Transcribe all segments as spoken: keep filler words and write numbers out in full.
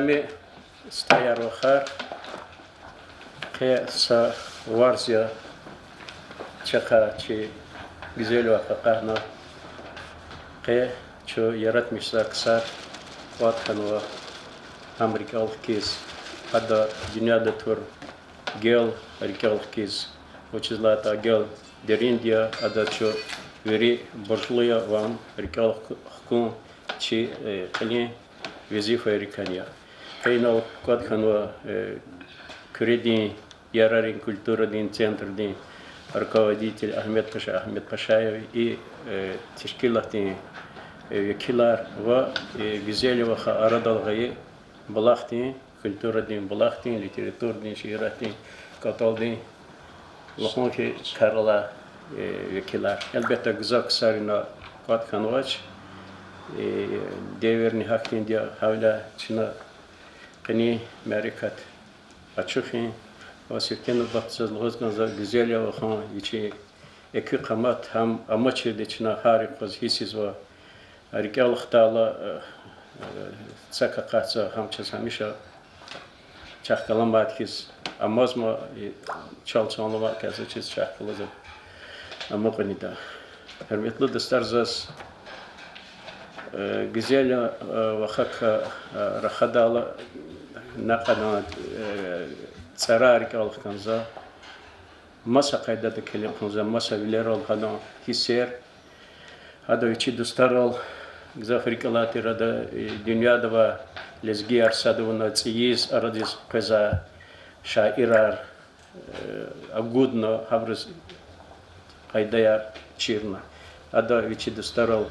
Гьуьрметлубур, стхаяр-вахар, къе са варз я чахъ чи гуьзел вахъ акъатна, къе чун яратмишзавай ксар кӀватӀ хьанва гьам рикӀел хкиз, ада дуьньяда тур гел рикӀел хкиз, вучиз лагьайтӀа гел деринди я, ада чун вири буржлу я ва ам рикӀел хкун чи кьилин везифайрикай я. Къе инал кӀватӀ хьанва Куьредин ярарин культурадин центрдин руководитель Агьмедпаша Агьмедпашаев и тешкилатдин векилар ва гуьзел вахар арадал гъайи булахдин, культурадин булахдин, литературадин, шииратдин кӀватӀалдин лугьун хьи, каралай векилар. Гьелбетда, гзаф ксар ина кӀватӀ хьанвач. Девирни гьахьтинди я, гьавиляй чна къенин мярекат ачухин ва сифте нубатда заз лугьуз кӀанзава, гуьзел я вахун вичин экуь къамат гьам амачирди чна гьар юкъуз гьиссзава. РикӀел хтайла, цак акъатзава, гьам чаз гьамиша чахъ галамайди хьиз амазма, чал-чан аламай кӀанзава, чаз чахъ галаз амукьунида. Гьуьрметлу дустар, заз гуьзел вахакай рахадайла накьадан цӀарар рикӀел хканзава, маса къайдада кӀелин кьунзава, маса вилерал гьадан гьиссер. Ада вичи дустарал, гзаф рикӀ алай тир ада, дуьньяда авай лезгияр сад авуна цӀийиз арадиз къвезвай шаирар агудна, гьабуруз къайдаяр чирна. Ада вичи дустарал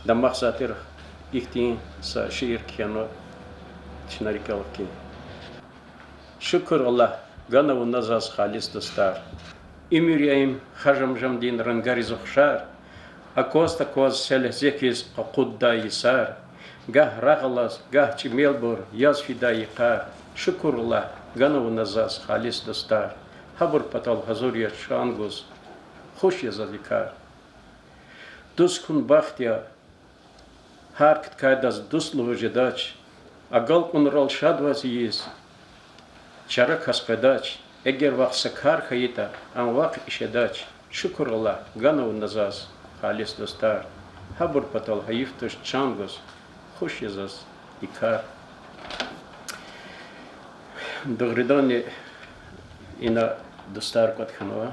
дамахзавай тир, ихьтин са шиир кхьенва, чна рикӀел хкин. Шукур Аллагь, гана вуна заз халис дустар. Уьмуьр я им хажамжамдин рангариз ухшар, акваз-такваз са легьзе хьиз къакъуддай йисар, гагь рагъ алаз, гагь чӀимелбур яз фидай йикъар. Шукур Аллагь, гана вуна заз халис дустар. Гьабур патал гьазур я чан гуз, хуш я заз и кар. Дуст хьун бахт я, гьар кткайдаз дуст лугьуз жедач, агалкьунрал шадваз ийиз чара кас къведач, эгер вахъ са кар хьайитӀа, ам вахъ ишедач. Шукур Аллагь, гана вуна заз халис дустар. Гьабур патал гьайиф туш чан гуз, хуш я заз и кар. Дугъриданни, ина дустар кӀватӀ хьанва.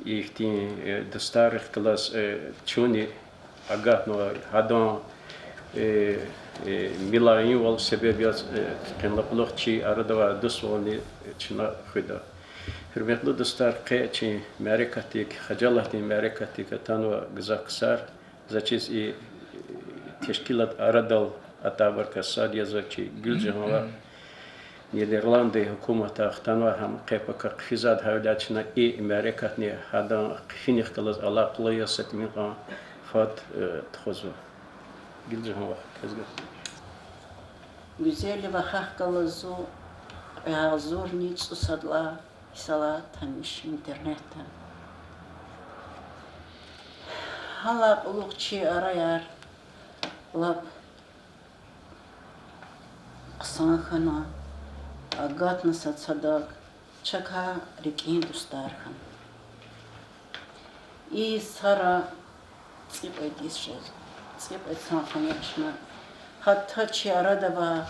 Ихьтин дустарихъ галаз чунни агатнава, гьадан милаимвал себеб яз, къенлай кьулухъ чи арада авай дуствални чна хуьда. Гьуьрметлу дустар, къе чи мярекатдик, хажалатдин мярекатдик атанва гзаф ксар. За чиз и тешкилат арадал атайбурукай сад язва чи Гуьлжагьан вах, Нидерланддин гьукуматдай хтанвай, гьам къе пака хъфизвайди, гьавиляй чна и мярекатни гьадан хъфинихъ галаз алакъалу яз са тӀимил кьван фад тухузва. Гуьлжагьан вах, квез гаф. Гуьзел вахахъ галаз зун кьве агъзурни цӀусад лагьай йисалай таниш интернетда. Гьалай кьулухъ чи араяр лап хъсан хьана, агатна сад-садак, чакай рикӀин дустар хьана. И сара цӀикьвед йис жез, цӀикьвед сан хьана чна. Гьатта чи арада авай,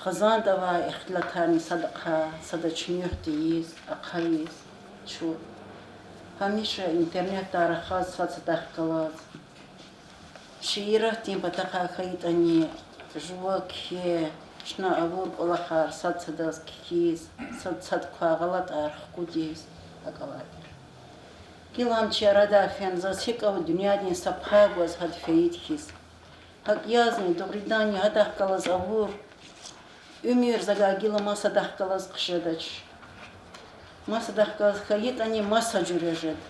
хизанда авай ихтилатарни сад ахъа, сада чуьнуьх тийиз, ахъайиз, чун гьамиша интернетдай рахаз, сад-садахъ галаз. Шииратдин патахъай хьайитӀани, жува кхьей, чна авур кӀвалахар сад-садаз кхьиз, сад-сад квай гъалатӀар хкудиз, акӀ алай тир. Гила ам чи арадай фена, заз гьикӀ ава дуьньядин са пай гваз гьада фейиди хьиз. ГьакӀ язни, дугъриданни, гьадахъ галаз авур уьмуьр завай гила масадахъ галаз хъжедач. Масадахъ галаз хьайитӀани, маса жуьре жеда.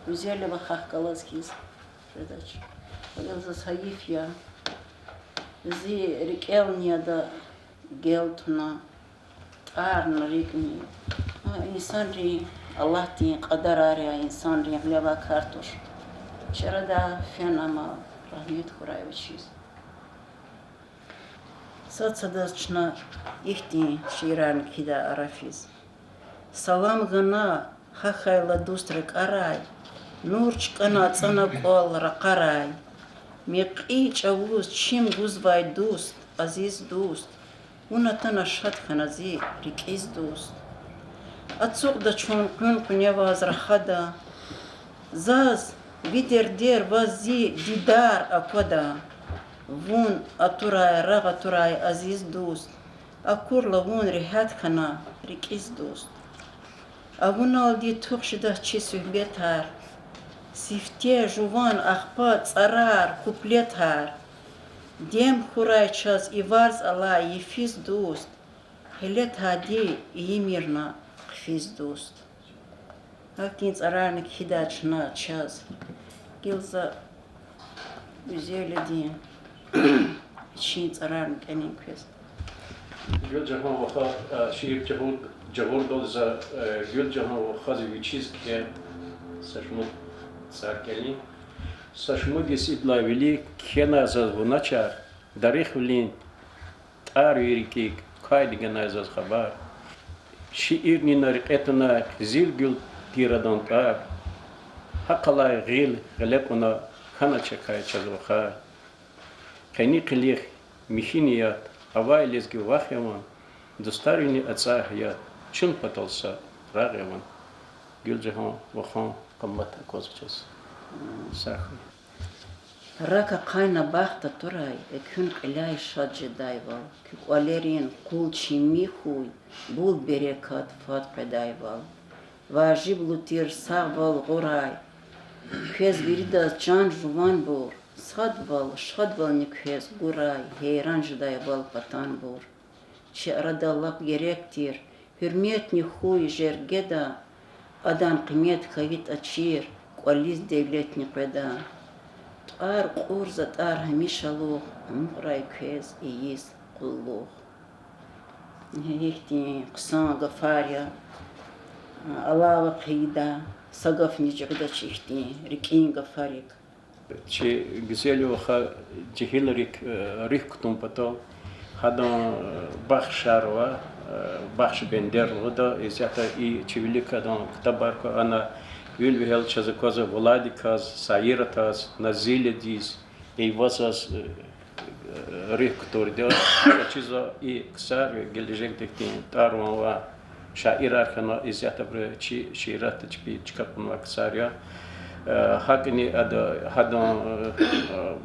Гуьзел вахахъ галаз хьиз жедач. Гила заз гьайиф я. Зи рикӀелни ада гел туна, тӀарна рикӀни. Инсанрин, Аллагьдин кьадарар я, инсанрин гъилевай кар туш. Чи арадай фена, ама рагьмет хьурай вичиз. Сад-садаз чна ихьтин шиирарни кхьида Арафиз. Салам гана гьахьайла дуст ракӀарай, нур чкӀана ацӀана кӀвал ракъарай. Мекьи чӀавуз чим гузвай дуст, азиз дуст, вун атана шад хьана зи рикӀиз дуст. Ацукьда чун къуьн къуьневаз рахада, заз ви дердер, ваз зи дидар аквада. Вун атурай, рагъ атурай, азиз дуст, акурла вун регьят хьана рикӀиз дуст. Авуналди тух жедач чи суьгьбетар, сифте жуван, ахпа цӀарар, куплетар. Дем хьурай чаз и варз алай йифиз дуст, гьеле тади ийимир на хъфиз дуст. Гьахьтин цӀарарни кхьида чна чаз. Гила за Гуьзелидин вичин цӀарарни кӀелин квез. Гуьлжагьан ваха, э, шиир жагъур-, жагъурдалди за, э, Гуьлжагьан вахаз вичиз кхьей са шумуд цӀар кӀелин. Са шумуд йис идалай вилик кхьенай заз вуначар, дарихвилин тӀар ви рикӀик квайди ганай заз хабар. Шиирни на рекье туна къизилгуьл тир адан тӀвар. Гьахъ алай гъил гъиле кьуна хьанач чакай чаз вахар. Къени къилих, михьи ният авай лезги вах я вун, дустарини ацӀай гьаят, чун патал са рагъ я вун. Гуьлжагьан вахан къамат аквазва чаз. Сагърай. Рак ахъайна бахт атурай, экуьн кьиляй шад жедайвал, куь кӀвалерин къул чими хьуй, бул берекат фад къведайвал. Важиблу тир сагъвал гъурай квез виридаз, чан жуванбур, садвал, шадвални квез гурай, гьейран жедайвал патанбур. Чи арада лап герек тир гьуьрметни хьуй жергеда, адан къимет хьайитӀа чир, кӀвализ девлетни къведа. ТӀвар кьур затӀар гьамишалугъ, амукьрай квез ийиз къуллугъ. Гьихьтин хъсан гафар я, алава хъийида, са гафни жагъидач ихьтин рикӀин гафарик. Чи Гуьзел ваха жегьилрик, э, руьгь кутун патал, гьадан, э, бахшар ва, э, бахш бендер лугьуда, исятда и чи вилик адан ктабар ква, ана вил-вегьел чаз аквазва Владиказ, Саиратаз, Назилядиз, Эйвазаз, э, руьгь кутурди я. Чизва и ксар гележегда ихьтин тӀвар-ван ва шаирар хьана, исятда абуру чи шииратда чпи чка кьунвай ксар я. Э, гьакӀни ада, гьадан, э,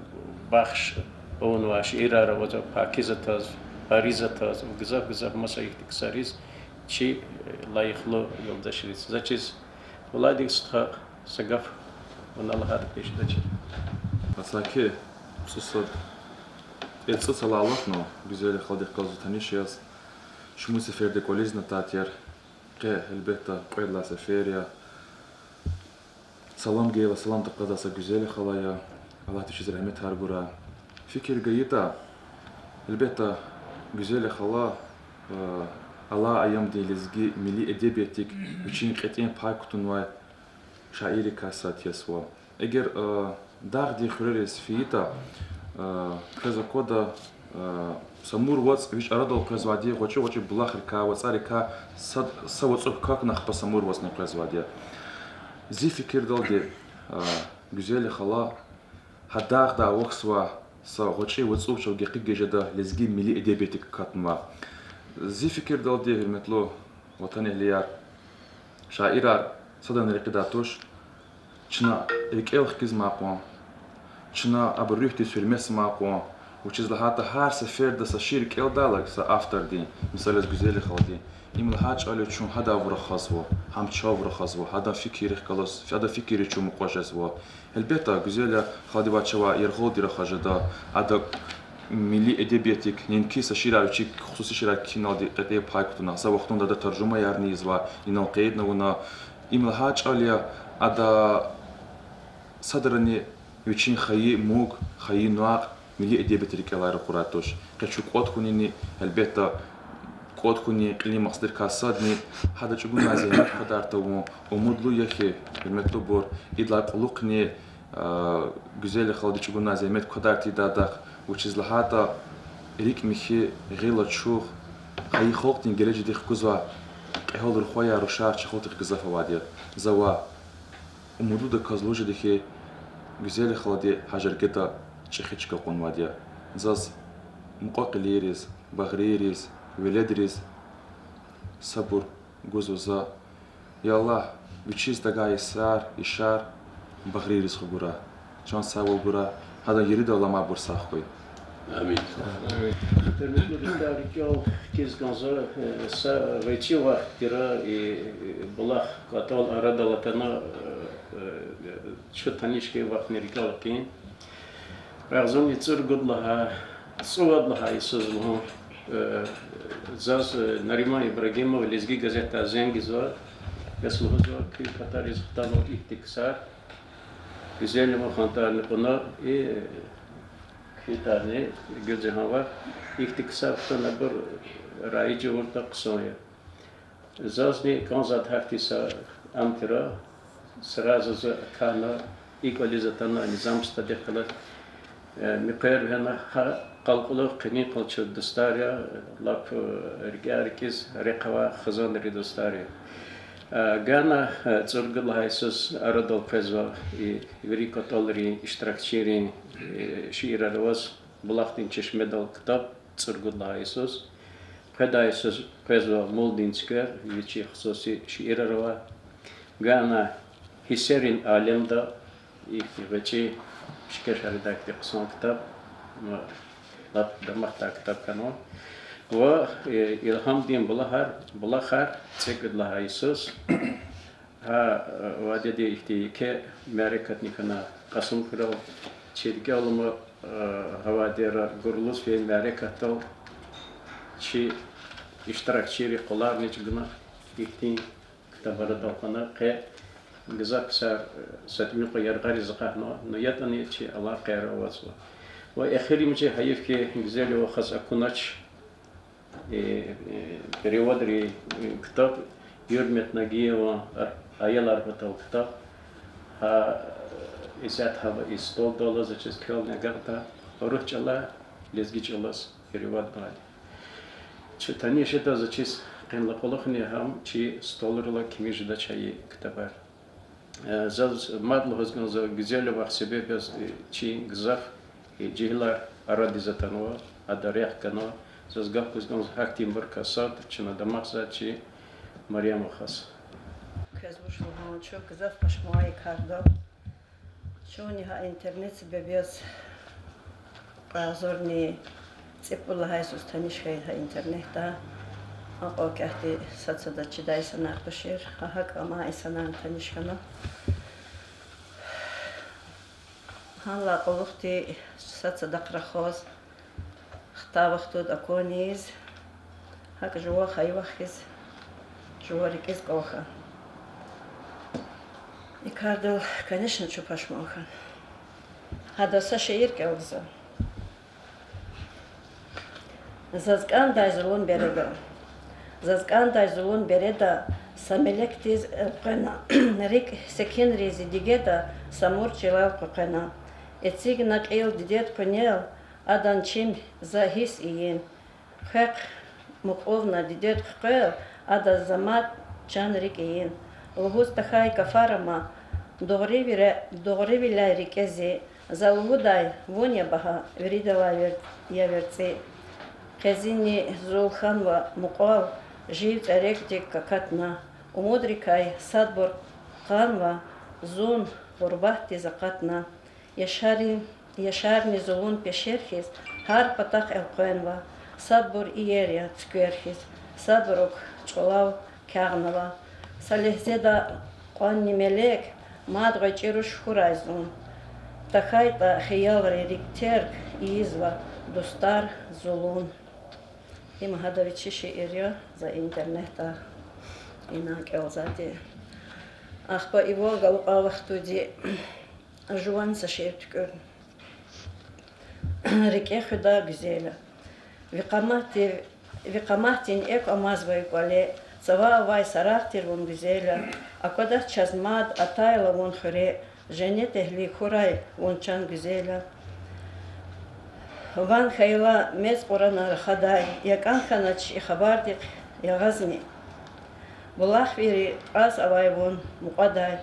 бахш авунвай шиирар авазва Пакизатаз, Аризатаз ва гзаф-гзаф маса ихьтин ксариз, чи, э, лайихлу юлдашриз. За чиз Владик стха, са гаф вуна лагьайтӀа пешдачир. Саки цӀусад, э, цӀусад йис алатнава Гуьзел халдихъ галаз таниш яз. Шумуд сеферда кӀвализни атайтир. Къе, гьелбетда, кьвед лагьай сефер я. Салам гайила, салам такьазвай са Гуьзел хала я. Аллагьди вичиз рагьметар гурай. Фикир гайитӀа, гьелбетда, Гуьзел хала, э, алай аямдин лезги милли эдебиятдик вичин кьетӀен пай кутунвай шаиррикай сад яз ва. Эгер, э, дагъдин хуьрериз фейитӀа, э, квез аквада, э, Самур вацӀ вич арадал къвезвайди я гъвечӀи-гъвечӀи булахрикай, вацӀарикай, сад, са вацӀухъ квахьна ахпа Самур вацӀни къвезвайди я. Зи фикирдалди, э, Гуьзел хала гьа дагъдай авахьзавай са гъвечӀи вацӀухъ чав гекъигиз жеда лезги милли эдебиятдик катнавай. Зи фикирдалди, гьуьрметлу ватанэгьлияр, шаирар садани рекьидай туш, чна рикӀел хкизмай кьван, чна абурун руьгьдиз гьуьрметзамай кьван, вучиз лагьайтӀа гьар сеферда са шиир кӀелдайла са автордин, мисал яз Гуьзел халадин, им лагьай чӀал я чун гьадавай рахазва, гьам чавай рахазва, гьадан фикиррихъ галаз, адан фикирриз чун мукьва жезва. Гьелбетда, Гуьзел халадивай чавай яргъал тир рахаз жеда, ада милли эдебиятдик неинки са шиирар, вичин хсуси шиирар кхьиналди кьетӀен пай кутуна, са вахтунда ада таржумаярни ийизвай, инал къейдна авуна. Им лагьай чӀал я, ада садрани вичин хайи муг, хайи накь милли эдебиятдин рикӀелай ракъурай туш. Къе чун кӀватӀ хьунини, гьелбетда, кӀватӀ хьунин кьилин макьсадрикай садни гьада чӀугунай зегьмет квадар тавун. Умуд я хьи, гьуьрметлубур, идалай кьулухъни, а, Гуьзел халади чӀугунай зегьмет квадар тийидайдахъ, вучиз лагьайтӀа рикӀ михьи, гъил ачух, хайи халкьдин гележегдихъ кузвай кьегьал рухваяр, рушар чахъ алатдихъ гзаф авайди я. За ва умудлудаказ лугьуз жеди хьи, Гуьзел халади гьа жергеда чӀехи чка кьунвайди я. Заз, мукьва-кьилийриз, багърийриз, веледриз сабур гузва за. Я Аллагь, вичиз тагай исрар, ишар багърийриз хгурай. Чан сагъвал гурай, гьадан еридал аламайбур сагъ хьуй. Амин. Гьуьрметлу дустар, рикӀел хкиз кӀанзава, э, са гъвечӀи вахт тира, и, э, булах кӀватӀал арадал атана, э, э, чун таниш хьайи вахтни рикӀел хкин. Агъзурни цӀуругуд лагьай, цӀувад лагьай йисуз лугьун, э, заз, э, Нариман Ибрагимов Лезги газетдай зенг ийизва, бес лугьузва, куь патариз хтанва ихьтин ксар, Гуьзелан хантӀарни кьуна, и, э, куь тӀварни гуьрчег гьава, ихьтин ксар хтана абур раиж авуртӀа хъсан я. Зазни кӀанзавайди гьахьтин са ам тира, сразу за акахьна, и кӀвализ атана, низам стадихъ галаз, э, муькъвер вегьена, гьа къалкъулух къенин къалчур дустар я, лап, э, рикӀяй рикӀиз рехъ авай хизанрин дустар я. Э, гана, э, цӀуругуд лагьай йисуз арадал къвезва и вири кӀватӀалрин, иштиракчийрин, э, шиирар аваз, Булахдин чешмедал ктаб цӀуругуд лагьай йисуз, къведай йисуз къвезва Мулдин цуьквер, вичи хсуси шиирар ава. Гана Гьиссерин алемда, ихьтин гъвечӀи пишкеш редакция хъсан ктаб, ва лап дамахдай ктаб хьанва. Ва, э, Илгьамдин булахар, булахар цӀекӀуьд лагьай йисуз. Гьа, э, вадеди ихьтин еке мярекатни хьана Кьасумхуьрел, чи рикӀел алама, э, гьа вадера гурлуз фейи мярекатдал чи иштиракчийри къуларни чӀугуна, ихьтин ктаб арадал кьуна, къе гзаф ксар, э, са тӀимил кьве яргъариз акъатнава, ну ятӀани чи алакъаяр авазва. Ва эхиримжи, гьайиф хьи, Гуьзел вахаз акунач, э, э, переводрин, э, ктаб Гьуьрмет Нагиеван, а, аялар патал ктаб. Гьа, э, исятда гьа и столдал алаз, за чиз квелни агакьда, урус чӀалай лезги чӀалаз переводнавайди. Чи таниш жеда, за чиз къенлай кьулухъни гьам чи столрилай кими жедач гьа и ктабар. Э, заз мад лугьуз кӀанзава, Гуьзел вах себеб яз, э, чи гзаф, э, жегьилар арадиз атанва, ада рехъ ганва. Заз гаф гуз кӀанзава гьахьтинбурукай сад, чна дамахзавай чи Марем вахаз. Квез вуч лугьун, чун гзаф пашман я и кардал. Чунни гьа интернет себеб яз кьве агъзурни цӀипуд лагьай йисуз таниш хьайи гьа интернетда. Акьван кӀвалахди сад-садаз чидай инсанар тушир, гьа гьакӀ амай инсанарни таниш хьана. Гьанлай кьулухъди сад-садахъ рахаз, хтай вахтунда акуниз, гьакӀ жува хайи вах хьиз, жува рикӀиз кӀан хьана. И кардал, конечно, чун пашман хьана. Гьада са шиир кӀелзава. Заз кӀандай зулун береда. Заз кӀандай зулун береда, са мелекдиз элкъвена, рикӀ секинриз зи дигеда, са мурд чилел къекъвена. Эцигна кьил дидед къуьнел, адан чим за гьисс ийин. Хвехъ мукьувна дидед хъуькъвел, адаз за мад чан-рикӀ ийин. Лугьуз тахьай гафар ама, дугъри вире-, дугъривиляй рикӀе зи, за лугьудай вун я багьа, виридалай вер-, я верцӀи. Къе зини зул хьанва мукьвал, жив цӀерегдик какатна, умудрикай садбур кьанва, зун гъурбатдиз акъатна. Яшарин, яшарни зулун пешер хьиз, гьар патахъ элкъвенва, садбур иер я цуьквер хьиз, садбурук чӀулав кягънава. Са легьзеда кьванни мелек, мад гъвечӀи руш хьурай зун. ТахьайтӀа хиялри рикӀ терг ийизва дустар, зулун. Им гьада вичи шиир я, за интернетда ина кӀелзавайди. Ахпа ивал галукьай вахтунди жуван са шиир туькӀуьрна. РикӀе хуьдай Гуьзела. Ви къаматди-, ви къаматдин экв амазва ви кӀвале, цава авай са рагъ тир вун, Гуьзела. Аквадач чаз мад, атайла вун хуьре, женнетэгьли хьурай вун, чан Гуьзела. Ван хьайила мез кьурана рахадай, я кӀан хьанач и хабардихъ ягъазни. Булахвийри кьаз авай вун мукьвадай,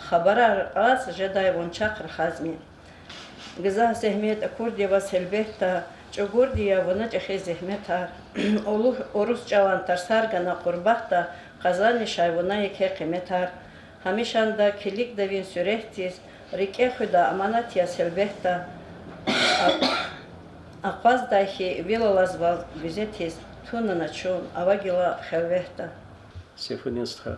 хабарар кьаз жедай вун чахъ рахазни. Гзаф зегьмет акурди я ваз гьелбетда, чӀугурди я вуна чӀехи зегьметар. Улу-, урус чӀалан тарсар гана къурбатда, къазанмишай вуна еке къиметар. Гьамишанда килигда ви суьретдиз, рикӀе хуьда аманат яз гьелбетда. А-, акъваздай хьи, вил алаз ваз гуьзетиз, тунана чун ава гила хелветда. Сейфудин стха.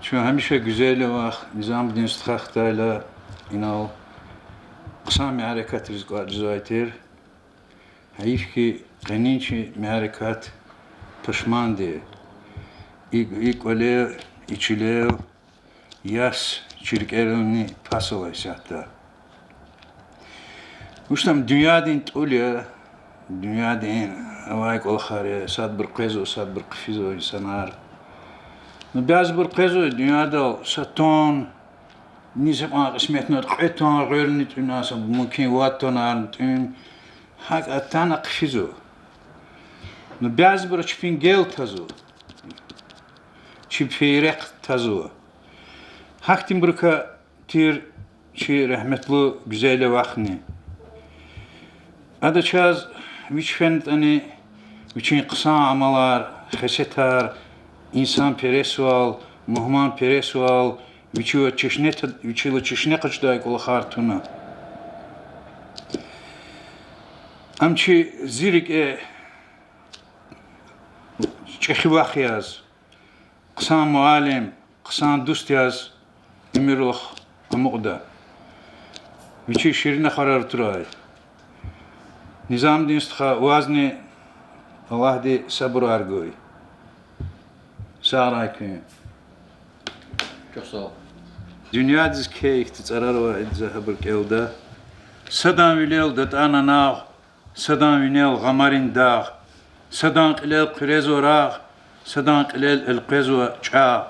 Чун гьамиша гуьзел я вахъ, Низамудин стха хтайла, инал хъсан мярекатриз кӀватӀ жезвай тир. Гьайиф хьи, къенин чи мярекат пашманди я. И, и кӀвале, и чилел, яс чи рикӀерилни пас алай исятда. Вучиз ам дуьньядин тӀул я, дуьньядин авай кӀвалахар я, садбур къвезва, садбур хъфизва инсанар. Ну, бязибур къвезва дуьньядал са тон, низ гьикьван кьисметнава кьве тон гъуьрни тӀуьна, са мумкин вад тонарни тӀуьн, гьакӀ атана хъфизва. Ну, бязибуру чпин гел тазва, чпин фейрехъ тазва. Гьахьтинбурукай тир чи рагьметлу гуьзел я вахъни. Ада чаз вич фенатӀани, вичин хъсан амалар, хесетар, инсанпересвал, мугьманпересвал, вичи ва чешне та-, вичила чешне къачудай кӀвалахар туна. Ам чи зи рикӀе чӀехи вах яз, хъсан муаллим, хъсан дуст яз уьмуьрлух амукьда. Вичи ширин ахварар турай. Низамудин стха, вазни Аллагьди сабурар гуй. Сагърай куьн. Дуьньядиз кхьей ихьтин цӀарар ава, идаз гьабур кӀелда. Садан вилел датӀана нагъв, садан винел гъамарин дагъ, садан кьилел хъуьрезва рагъ, садан кьилел элкъвезва чӀагъ.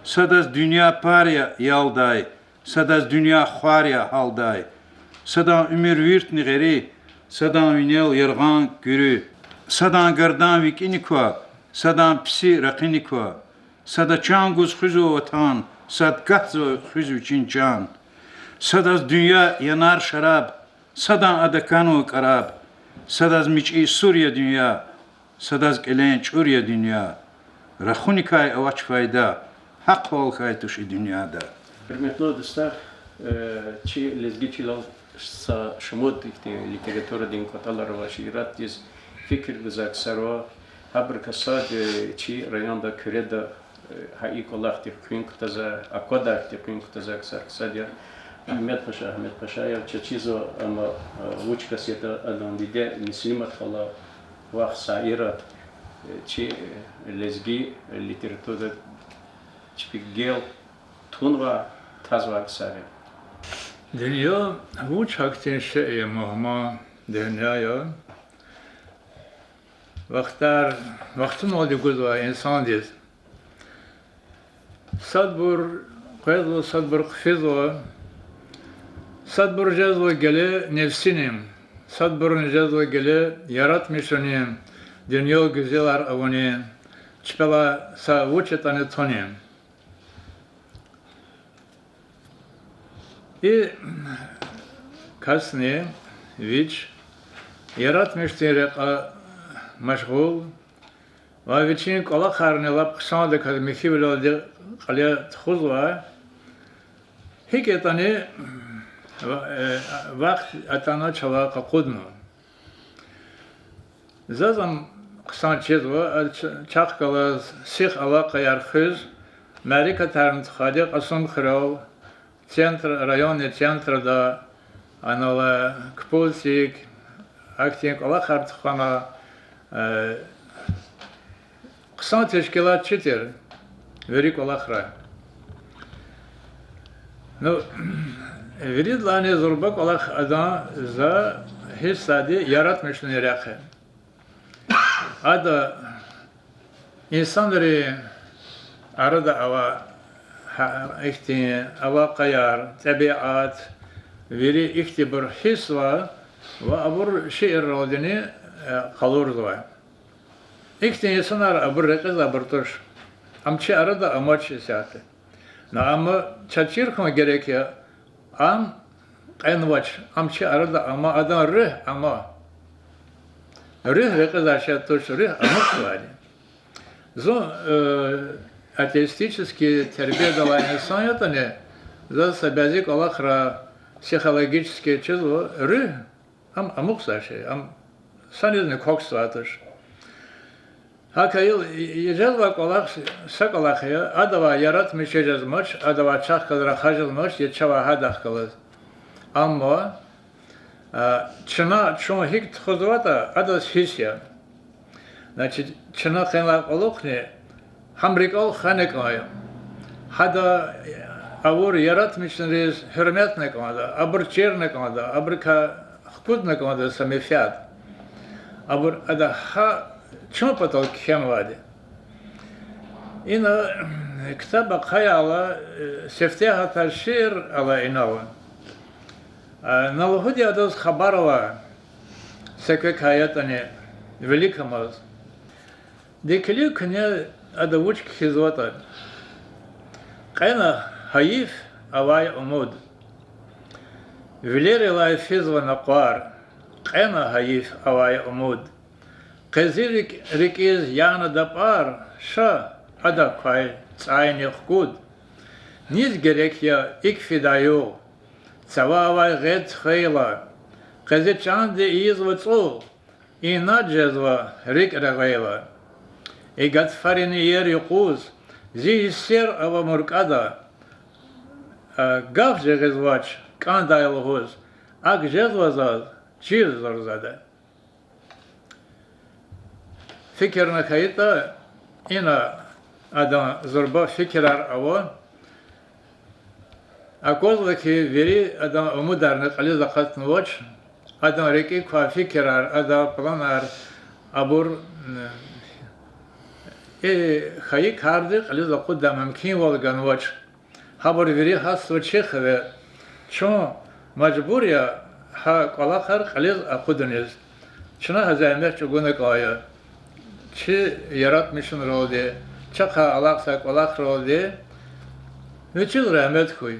Садаз дуьнья пар я ялдай, садаз дуьнья хвар я гьалдай. Садан уьмуьр виртни гъери, садан винел яргъан куьруь. Садан гардан викӀини ква, садан писи ракъини ква. Сада чан гуз хуьзва ватан, сад катзава хуьз вичин чан. Садаз дуьнья янар шараб, садан ада канва кӀараб. Садаз мичӀи сур я дуьнья, садаз кӀелен чӀур я дуьнья. Рахуникай авач файда, гьахъвал хьайи туш и дуьньяда. Гьуьрметлу дустар, э, чи лезги чилел са шумуд ихьтин литературадин кӀватӀалар ава, шииратдиз фикир гузвай ксар ава. Гьабурукай сад, э, чи районда Куьреда, э, гьа и кӀвалахдик къуьн кутазва, аквадай хьтин къуьн кутазва ксар, ксар я Агьмед Паша, Агьмед Пашаев. Чаз чизва, амма, э, вуч кас ятӀа адан диде Муслимат хала, вах Саират, э, чи, э, лезги, э, литературада чпик гел тунвай, тазвай ксар я. Дуьнья вуч гьахьтин шей я, мугьман дуьнья я. Вахтар, вахтуналди гузвай инсандиз. Садбур къвезва, садбур хъфизва, садбур жезва геле нефсини, садбурни жезва геле яратмишунин, дуьнья гуьзелар авани, чпелай са вуч ятӀани туни. И касни вич яратмишдин рекье машгъул ва вичин кӀвалахарни лап хъсандаказ михьивилелди кьиле тухузва, гьикӀ ятӀани ва-, э, вахт атана чалай къакъудна. Заз ам хъсан чизва, а ч-, чахъ галаз сих алакъаяр хуьз, мярекатарни тухвайди Кьасумхуьрел, центр, районный центрда, анал кпуцик, ахьтин кӀвалахар тухвана, э, хъсан тешкилатчи тир вири кӀвалахра. Ну, виридалайни зурба кӀвалах адан за гьисс яди яратмишунин рехъ я. Ада инсанрин арада авай гьа-, ихьтин алакъаяр, тӀебиат, вири ихьтинбур гьисс ва Ва абур шиирралдини, э, къалурзавай. Ихьтин инсанар абур рекьиз абур туш. Ам чи арада амач исятда. Но амма чаз чир хьун герек я, ам кьенвач, ам чи арада ама, адан руьгь ама. Руьгь рекьизай шей туш, руьгь амукьзавайди. Зун, э, атеистический тербиядал алай инсан ятӀани, заз са бязи кӀвалахра психологически чизва, руьгь, ам амукьзавай шей, ам санизни квахьзавай туш. ГьакӀ хьайила, жезвай кӀвалах са кӀвалах я, адавай яратмишиз жезмач, адавай чахъ галаз рахаз жезмач, я чавай гьадахъ галаз. Амма, а, чна чун гьикӀ тухузватӀа, адаз гьисс я. Значит, чна къенлай кьулухъни гьам рикӀел хвена кӀан я. Гьада авур яратмишунриз гьуьрметна кӀанда, абур чирна кӀанда, абурукай хкудна кӀанда са менфят. Абур ада гьа чун патал кхьенвайди. Ина ктаб ахъая ала, э, сифтегьатар шиир ала инал. А, на лугьуди адаз хабар ава, са квекай ятӀани, виликамаз. Ди килиг куьне ада вуч кхьизватӀа. Кьена гьайиф авай умуд. Вилерилай физва накъвар. Кьена гьайиф авай умуд. Къе зи рикӀ-, рикӀиз яна дапӀар, ша, адак квай цӀайни хкуд. Низ герек я икӀ фида югъ? Цава авай гъед хвейла, къе зи чанди ийизва цӀугъ, инад жезва рикӀ регъвейла. И гатфарин иер юкъуз зи гьиссер ава муркӀада, а, гаф жагъизвач кӀандай лугьуз, акӀ жезва заз чир зурзада. Фикирна хьайитӀа, ина адан зурба фикирар ава. Аквазва хьи, вири адан умударни кьилиз акъатнавач, адан рикӀик квай фикирар, адан планар, абур, м, и хайи карди кьилиз акъуддай мумкинвал ганвач. Гьабур вири гьатзава чи хиве. Чун мажбур я гьа кӀвалахар кьилиз акъудуниз. Чна гьа зегьмет чӀугуна кӀан я. Чи яратмишунралди, чахъай алахъзавай кӀвалахралди вичиз рагьмет хьуй.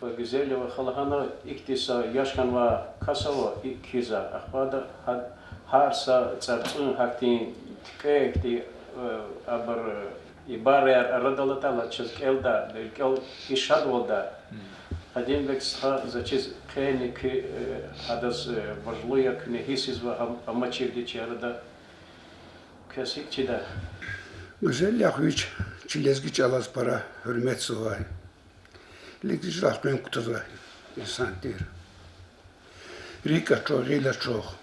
Гуьзелова хала гьана ихьтин са яш хьанвай кас ава, икӀ кхьизвай. Ахпа ада гьа-, гьар са цӀарцӀун гьахьтин туькӀвей хьтин, э, абур, э, ибараяр арадал атайла чаз кӀелдай, рикӀел и шадвалда. Гьадинбег стха, заз чиз хъени куь, э, гьадаз, э, важиблу я, куьне гьиссзава гьам амачирди чи арада. Квез гьикӀ чида? Гуьзел яхъ вич чи лезги чӀалаз пара гьуьрметзавай, лезги чӀалахъ къуьн кутазвай инсан тир. РикӀ ачух, гъил ачух,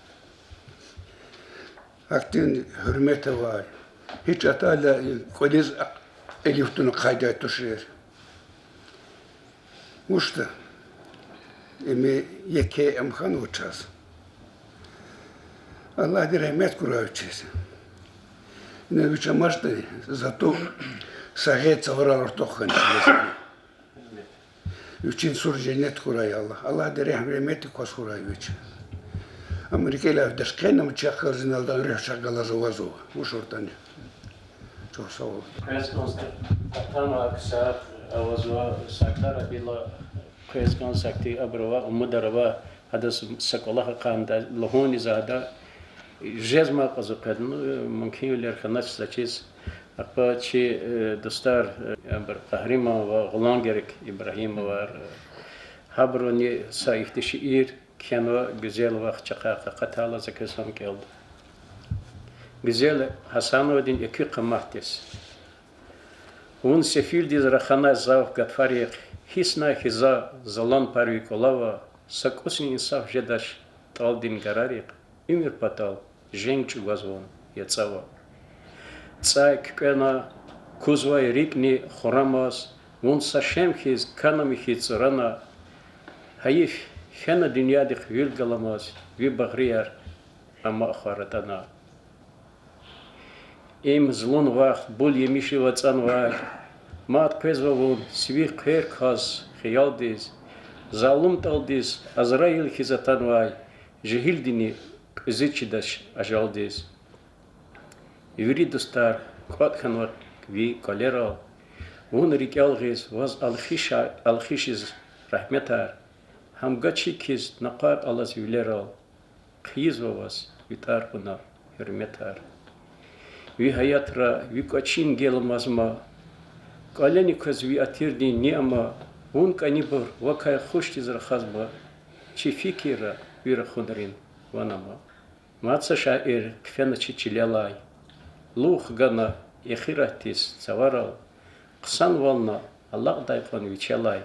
гьахьтин гьуьрмет авай, гьич атайла кӀвализ элиф туна ахъайдай тушир. Вучда? Им еке ам хьанва чаз. Аллагьди рагьмет хьурай вичиз. Ина вич амачтӀани, зато са гъед цаварал артух хьана чилиз. Вичин сур женнет хьурай Аллагь. Аллагьди регь-, рагьметдик кваз хьурай вич. Ам рикӀелай фидач хъен, ам чахъ галаз иналди руьгь чахъ галаз авазва. Вуч авуртӀани. Чухсагъул. Квез кӀанз атана ксар авазва, сагдар абила, квез кӀанз ахьтин абур ава, умудар ава, гьадаз са кӀвалах ахъайна лугьун за гьада, жезмай кьазва къведа, ну, мумкинвилер хьанач за чиз. Ахпа чи, э, дустар, э, абур Къагьриман ва Гъуламгерек Ибрагьимовар, э, гьабуруни са ихьтин шиир кхьенва Гуьзелова, чахъай къакъатайла за квез гьам кӀелда. Гуьзел Гьасановадин Экуь къаматдиз. Вун сефилдиз раханай завх гатфарихъ, гьиссна хьи за залан пар ви кӀвалава, са кӀусни инсаф жедач тӀалдин гарарихъ, уьмуьр патал женг чӀугваз вун яцӀава. ЦӀай куькӀвена кузвай рикӀни хурамаз, вун са шем хьиз кана михьиз цӀурана, гьайиф, фена дуьньядихъ вил галамаз, ви багърияр ама ахвар атӀана. Им зулун вахт, бул емишив ацӀанвай, мад къвезва вун сивихъ хъвер кваз хиялдиз, Залум тӀалдиз Азраил хьиз атанвай, жегьилдини кьуьзуь чидач ажалдиз. Вири дустар кӀватӀ хьанва ви кӀвалерал, вун рикӀел гъиз, ваз алхиша-, алхишиз рагьметар, гьамга чиг хьиз накъвар алаз вилерал, хъийизва ваз ви тӀвар кьуна гьуьрметар. Ви гьаятра ви кӀвачин геламазма, кӀвалени кваз ви атирдин ниама, вун кӀанибур вакай хушдиз рахазма, чи фикирра ви рахунрин ван ама. Мад са шаир хъфена чи чилелай, лув хгана эхиратдиз цаварал, хъсанвална алакьдай кьван вичелай,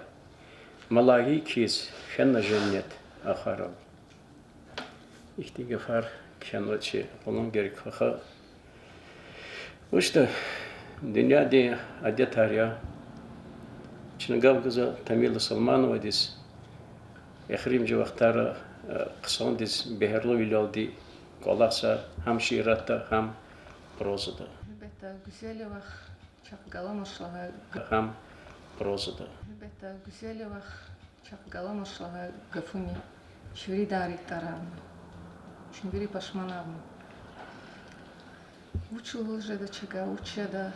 малаик хьиз фена женнет ахварал. Ихьтин гафар кхьенва чи Къулангерек ваха. Вучда, дуьньядин адетар я. Чна гаф гузва Тамила Салмановадиз, эхиримжи вахтара, э, хъсандиз бегьерлувилелди кӀвалахзавай гьам шииратда, гьам прозада. Гьелбетда, гуьзел я вахъ, чахъ галамач лагьай гаф-, гьам прозада. Гьелбетда, гуьзел я вахъ, чахъ галамач лагьай гафуни чун виридан рикӀ тӀарарна. Чун вири пашманарна. Вуч лугьуз жеда чавай, вуч жеда?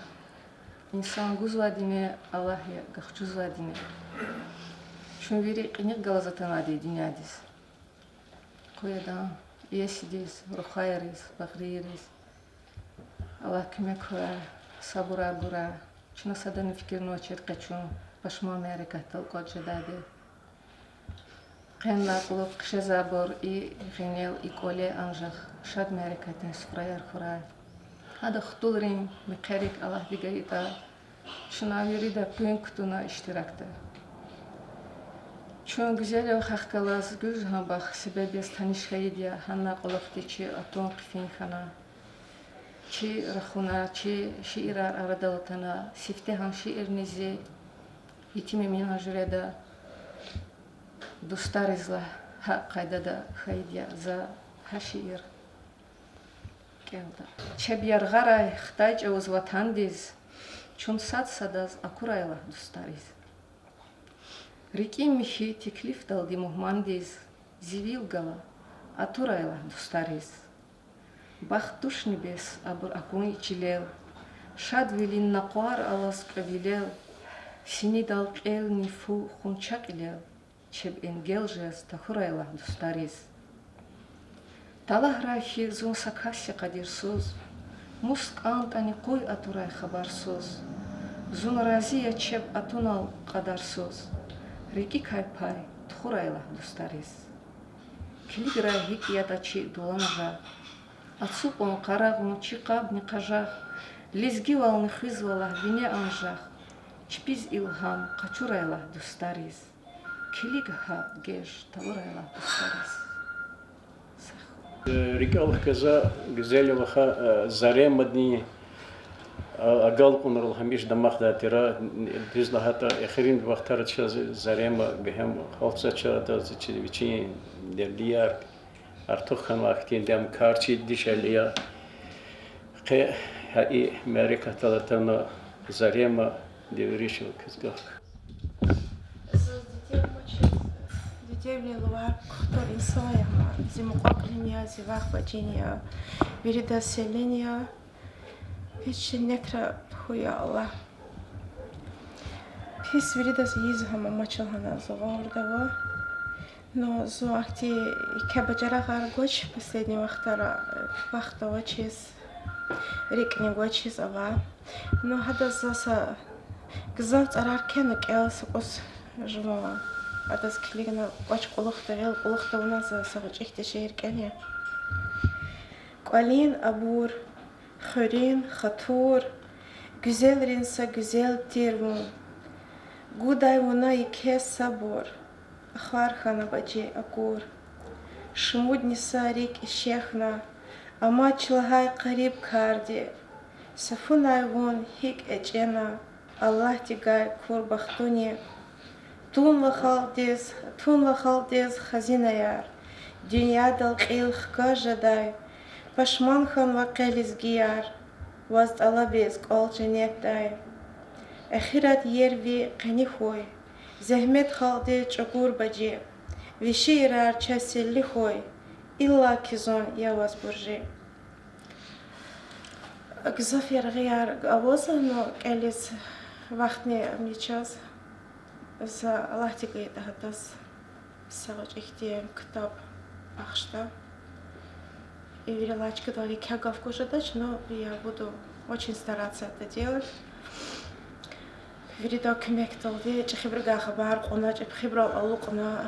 Инсан гузвайдини Аллагь я, гахчузвайдини. Чун вири кьиникь галаз атанвайди дуьньядиз. Къуй адан иесидиз, рухваяриз, багърийриз Аллагь куьмек хьурай, сабурар гурай. Чна садани фикирнавачир къе чун пашман мярекатдал кӀватӀ жедайди. Къенлай кьулухъ хъжезвайбур и гъенел, и кӀвале анжах шад мярекатдин суфраяр хьурай. Гьада хтулрин мехъерик Аллагьди гайитӀа, чна вирида къуьн кутуна иштиракда. Чун гуьзел я вахъ галаз гуьжгьан бахт себеб яз таниш хьайиди я, гьанлай кьулухъди чи атун хъфин хьана, чи рахуна, чи шиирар арадал атана, сифтегьан шиирни зи Етим Эминан жуьреда, дустариз лагь, гьа къайдада хьайиди я. За гьа шиир кӀелда. Чеб яргъарай хтай чӀавуз ватандиз, чун сад-садаз акурай лагь дустариз. РикӀин михьи теклифдалди мугьмандиз, зи вил гала, атурай лагь дустариз. Бахт тушни бес абур акун и чилел, шадвилин накъвар алаз кьве вилел, синидал кьелни фу хунча кьилел, чеб энгел жез тахьурай лагь дустариз. Талгьрай хьи зун са касди къадирсуз, мус кӀантӀани къуй атурай хабарсуз, зун рази я чеб атунал кьадарсуз, рикӀикай пай тухурай лагь дустариз. Килиграй гьикӀ ятӀа чи дуланажагъ, ацукьун-къарагъун чи къабни къажагъ, лезгивални хуьзва лагь вине анжах, чпиз илгьам къачурай лагь дустариз. Килиг гьа геж тавурай лагь дустариз. РикӀел хкажа, гуьзел я вахъ, Заремадин агалкьунрал гьамиша дамахдай тир. Дуьз лагьайтӀа, эхиримжи вахтара чаз Зарема бегьем халцача, адаз чи вичин дердияр артух хьанвай хьтинди я, ам кар чи дишегьли я. Къе гьа и мярекатдал атана Зарема, девиришал квез гаф. Заз дидевни лувар кухтур инсан я, зи мукьва-кьилин я, зи вах бажин я, виридаз селин я. Гьич чи некра хьуй, я Аллагь. Пис виридаз ийиз гьам амач лагьана зун гъавурда ава. Ну, зун ахьтин еке бажарагъар гвач последний вахтара, вахт авачиз, рикӀни гвачиз ава. Ну, гьадаз за са гзаф цӀарар кхьена кӀел, са кӀус жуван, адаз килигна кӀвач кьулухъда, гъил кьулухъда авуна за са гъвечӀи хьтин шиир кӀела. КӀвалин абур, хуьруьн хатур, гуьзелрин са гуьзел тир вун. Гудай вуна еке сабур, ахвар хьана бажи акур. Шумудни са рикӀ ишехьна, амач лагьай къариб карди, са фунай вун гьикӀ эчӀена, Аллагьди гай кур бахтуни. Тунва халкьдиз, тунва халкьдиз хазинаяр, дуьньядал кьил хкаж жедай, пашман хьанва къе лезгияр, ваз тӀалабиз кӀвал женнетдай. Эхират иер ви къени хьуй, Зегьмет халкьдиз чӀугур бажи, ви шиирар чаз селли хьуй, иллаки зун я ваз буржи. Гзаф яргъияр авазва, ну, кӀелиз вахтни ам я чаз. За Аллагьди гайитӀа гьадаз са гъвечӀи ихьтин ктаб бахшда. И вирилай чкадал еке гаф гуз жедач, но я буду очень стараться это делать. Виридан куьмекдалди, чӀехибурувай хабар кьуна, чӀехибурал алукьна,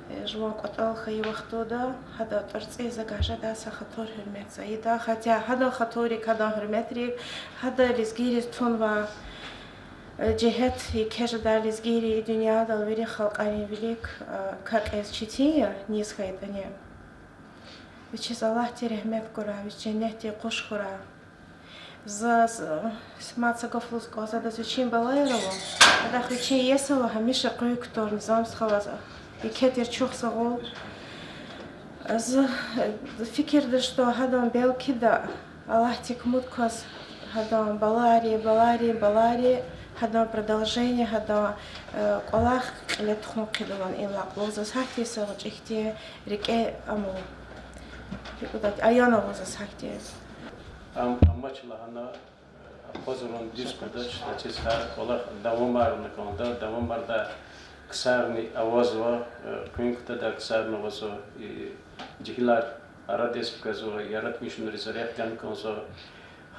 э, жуван кӀватӀал хьайи вахтунда, гьадан тӀварцӀи за гажеда, са хатур гьуьрмет за ийида, хотя гьадан хатуррик, гьадан гьуьрметрик, гьада лезгийриз тунвай, э, жигьет еке жеда, лезгийри дуьньядал вири халкьарин вилик, э, какьиз четин я, низ хьайитӀани. Вичиз Аллагьди регьмет гурай, вич женнетдин къуш хьурай. Заз, э, мад са гаф лугьуз кӀанзава, адаз вичин балаяр ава. Адахъ вичин иеси ава, гьамиша къуьн кутур, Низам стха, ваз еке тир чухсагъул. Заз, э, фикирда, что гьадан белкида Аллагьдик умуд кваз, гьадан балайри, балайри, балайри, гьадан продолжение, гьадан, э, кӀвалах кьиле тухун хъийидалан, инлай кьулухъ заз гьахьтин са гъвечӀи ихьтин рикӀе ам ава. Икьван аян ава заз гьахьтин. Ам амач лагьана, акъвазарун дуьз къведач, заз чиз гьа кӀвалах давамарна кӀанда, давамардай ксарни авазва, э, къуьн кутадай ксарни авазва, и жегьилар арадиз хквезва, яратмишунриз рехъ гана кӀанзава.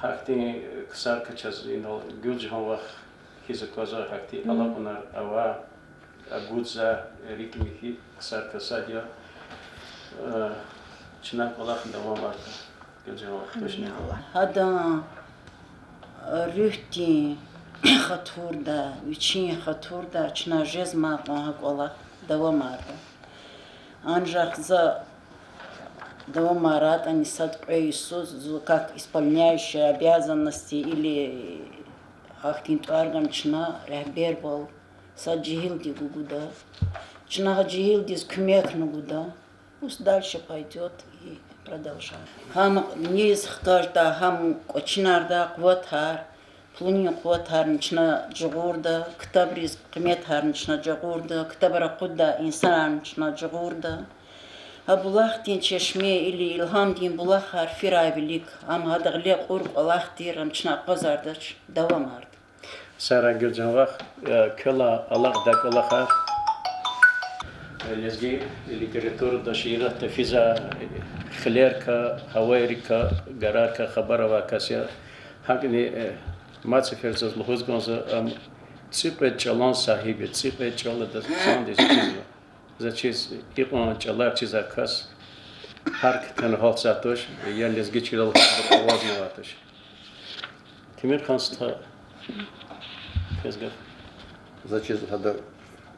Гьахьтин ксар квай чаз инал, Гуьлжагьан вах хьиз аквазва, гьахьтин алакьунар ава, агудзава, рикӀ михьи ксар квай сад я. Э, чна кӀвалах давамарда, Гуьлжагьан вах, точно. Гьадан руьгьдин хатурда, вичин хатурда чна жезмай кьван гьа кӀвалах давамарда. Анжах за давамарайтӀани сад кьве йисуз, зун как исполняющая обязанности или гьахьтин тӀвар гана чна регьбервал, сад жегьилди гугуда. Чна гьа жегьилдиз куьмекни гуда. Пусть дальше пойдёт и продолжает. Гьам низ хкажда, гьам кӀвачинарда къуватар, пулунин къуватарни чна жагъурда, ктабриз къиметарни чна жагъурда, ктабар акъуддай инсанарни чна жагъурда. Гьа булахдин чешме или илгьамдин булахар фирай вилик, ам гьада гъиле кьур кӀвалах тир, ам чна акъвазардач, давамарда. Сагърай, Гуьлжагьан вах, э, квелай алакьдай кӀвалахар. Э, лезги литературада, шииратда физвай, э, хилерикай, гьавайрикай, гарарикай хабар авай кас я. ГьакӀни, э, мад сефер заз лугьуз кӀанзава, ам цӀикьвед чӀалан сагьиб я, цӀикьвед чӀал адаз хъсандиз чизва. Заз чиз икьван чӀалар чизвай кас гьар куьтягьна гьалтзавайди туш, я лезги чилел гьабур авазнавайди туш. Темирхан стха, квез гаф. Заз чиз гьада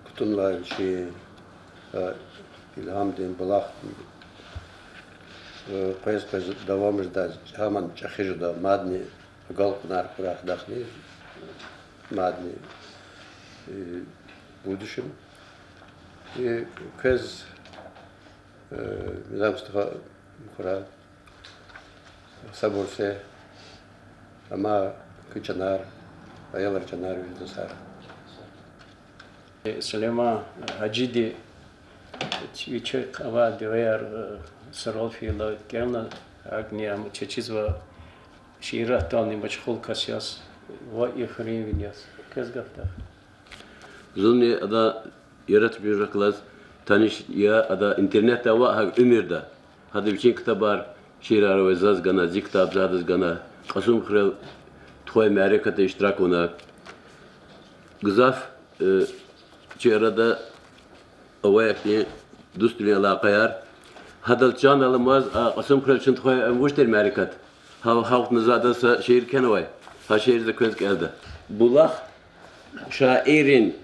кутунвай вичин, э, илгьамдин булах, э, къвез-къвез давамардай, гьамни чӀехи жеда, мадни агалкьунар хьурай гьадахъни, мадни, э, будущем. Э, квез, э, Низам стха, хьурай. Сабур це, амай куь чанар, аялрин чанар виридаз сагърай. Сулейман Гьажиди вичи авай девеяр, э, сурал фейила кӀелна, гьакӀни ам чаз чизва шииратдални машгъул кас яз ва и хуьруьнвиди яз. Квез гаф тахьай. Зунни ада яратмишунрихъ галаз таниш я, ада интернетда ава гьакӀ уьмуьрда. Гьада вичин ктабар, шиирар авай заз гана, зи ктаб за гьадаз гана, Кьасумхуьрел тухвай мярекатда иштирак авуна. Гзаф, э, чи арада авай ахьтин дуствилин алакъаяр. Гьадал чан аламаз, а, Кьасумхуьрел чун тухвай, а, вуч тир мярекат? Гьа, гьа вахтунда за адаз са шиир кхьенвай. Гьа шиир за квез кӀелда. Булах шаиррин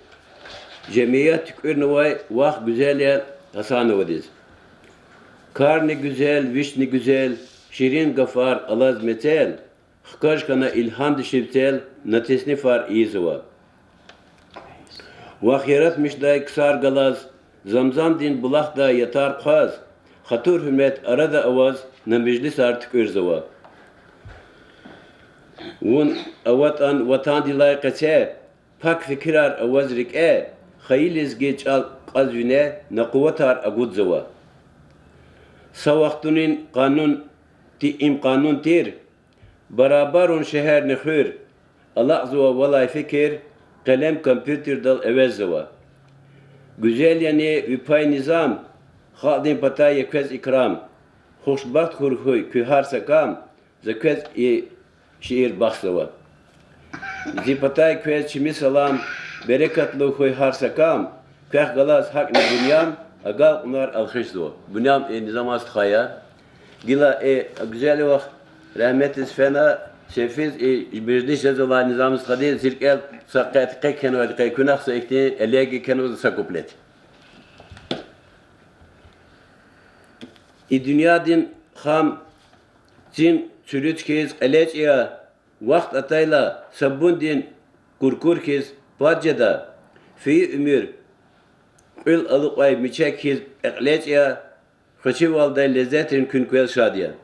жемият туькӀуьрнавай вах гуьзел я Гьасановадиз. Карни гуьзел, вични гуьзел, ширин гафар алаз мецел, хкаж хьана илгьамдин шивцел, на теснифар ийизава. Вах яратмишдай ксар галаз, Замзамдин булахдай ятар хъваз, хатур-гьуьрмет арада аваз, на межлисар туькӀуьрзава. Вун аватӀан ватандилай къеце, пак фикирар аваз рикӀе, Хайи лезги чӀал кьаз вине накъуватар агудзава. Са вахтунин къанун ти-, им къанун тир, барабарун шегьерни хуьр, алакьзава валай фикир, къелем компьютердал эвеззава. Гуьзел яни ви пай низам, халкьдин патай я квез икрам, хушбахт хьуй куь гьар са кам, за квез и шиир бахшзава. Зи патай квез чими салам, берекатлу хьуй гьар са кам, квехъ галаз гьакӀни Буням, агалкьунар алхишзава. Буням и низамаз тухвай я. Гила и Гуьзел вах рагьметдиз фена, сефиз и межлис жезвай низамдиз тухвадиз, зи рикӀел са къе-, къе кхьенвайди къе куьнахъ са ихьтин элегия кхьенва, са куплет. И дуьньядин хам цин цуьруьд хьиз кьелечӀ я, вахт атайла сабундин куркур хьиз пад жеда, фейи уьмуьр кьуьл алукьай мичек хьиз пекьлечӀ я, хвешивалдай леззетрин куьн квел шад я.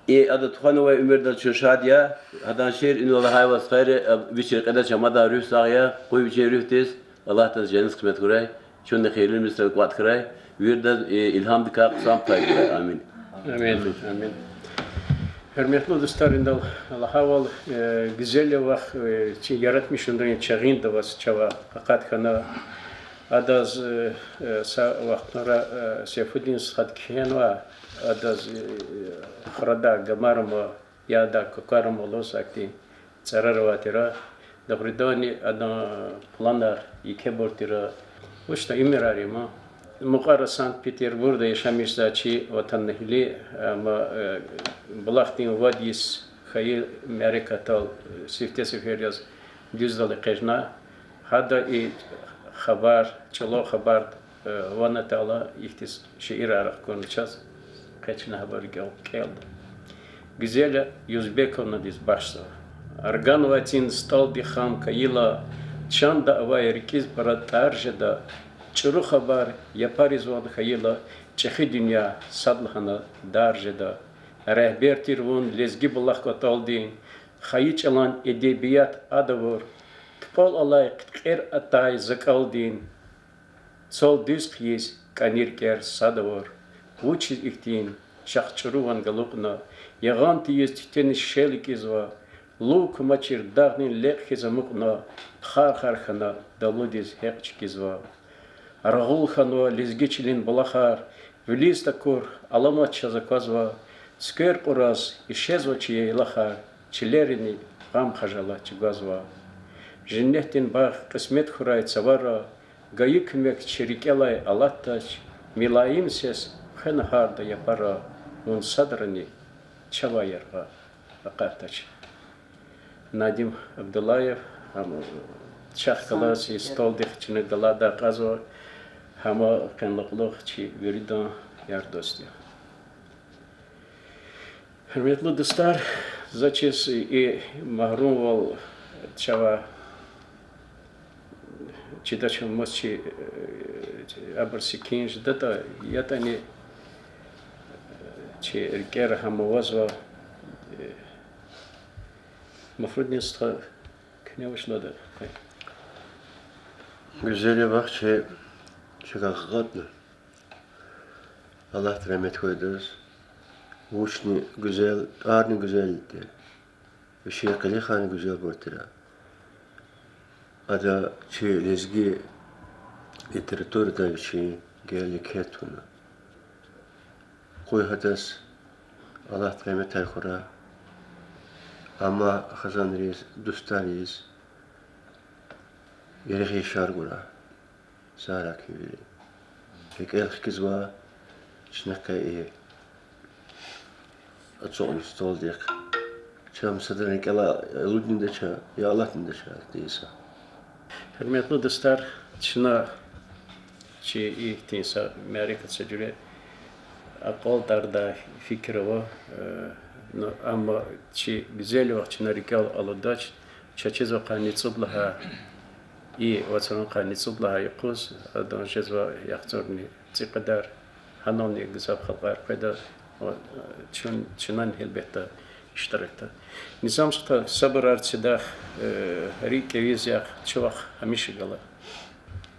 И ада тухванвай уьмуьрдал чун шад я. Гьадан шиир инал лагьайвал стхайри, вичин рекьедач, амадан руьгь сагъ я, къуй вичин руьгьдиз, Аллагьди женнет къисмет хьурай, чунни хийирлу межлисдал кӀватӀ хьурай, виридаз и илгьамдикай хъсан пай гурай. Амин. Амин, амин. Гьуьрметлу дустар, инал лагьайвал, э, Гуьзел вах, э, чи яратмишунрин чагъинда аваз чавай акъат хьана. Адаз, э, э, са вахтунра, э, Сейфудин стхади кхьенва, адаз, э, храдай гамар ама, ядай кукӀар ама лугьуз, ахьтин цӀарар авай тир. Дугъриданни адан планар екебур тир. Вучда, уьмуьрар я ман. Мукьвара Санкт-Петербургда яшамиш жезвай чи ватанэгьли, амма, э, булахдин вад йис хьайи мярекатдал, э, сифте сефер яз дуьздал экъечӀна. Гьада и хабар, чӀулав хабар, э, ван атайла, ихьтин шиирар рахкурна чаз, къе чна гьабур кӀел-, кӀелда. Гуьзел Юзбековнадиз бахшзава. Арганвай цин стӀалдихъ хам кайила, чанда авай рикӀиз пара тӀар жеда, чӀуру хабар япариз ван хьайила, чӀехи дуьнья сад лагьана дар жеда. Регьбер тир вун лезги булах кӀватӀалдин, хайи чӀалан эдебият ада авур, тупӀал алай хъиткьер атай закӀалдин, цал дуьз хъийиз кӀани рикӀер сад авур. Вучиз ихьтин чахъ чӀуру ван галукьна, ягъан тийиз туьтуьниз шел кӀизва, лув кумачир дагъдин лекь хьиз амукьна, пхар-пхар хьана далудиз гьекь чкӀизва. Рагъул хьанва лезги чилин булахар, вилиз такур аламат чаз аквазва, цуьквер кьураз ишезва чи яйлахар, чилерини гъам-хажалат чӀугвазва. Женнетдин багъ кьисмет хьурай цавара, гайи куьмек чи рикӀелай алатдач, милаим сес хвена гьарда япара, вун садрани чавай яргъа акъатдач. Надим Абдуллаев, гьам чахъ галаз и столдихъ чна галайдакай кьазва, гьам къенлай кьулухъ чи виридан яр-дуст я. Гьуьрметлу дустар, за чиз и магьрумвал чавай чидач, мус чи, э, абур секин жедатӀа, ятӀани, э, чи рикӀера гьам авазва, э, Мафрудин стха, куьне вуч лагьайди я? Гуьзел вах чи, чакай акъатна. Аллагьди рагьмет хьуй адаз. Вучни гуьзел, тӀварни гуьзел тир. Вичин къилихарни гуьзелбур тир. Ада чи лезги литературадай вичин геликет туна. Къуй гьадаз Аллагьди рагьметай хьурай. Амма хизанриз, дустариз яргъи шар гурай. Сагърай куьн вири. РикӀел хкизва чна къе и ацукьна столдихъ. Чам садрани рикӀелай алуднидача, я алатнидача, диса. Гьуьрметлу дустар, чна чи ихьтин са мярекат, са жуьре акьалтӀардай фикир ава, э, ну, амма чи Гуьзел вах чна рикӀел алудач, чаз чизва къанни цӀуд лагьай, и вацран къанни цӀуд лагьай юкъуз, адан жезва яхцӀурни цӀикьведар, гьанални гзаф халкьар къведа, ва чун, чнани гьелбетда иштиракда. Низам стха, сабурар це дах, э, рикӀ кӀевиз ягъ, чи вах гьамиша гала.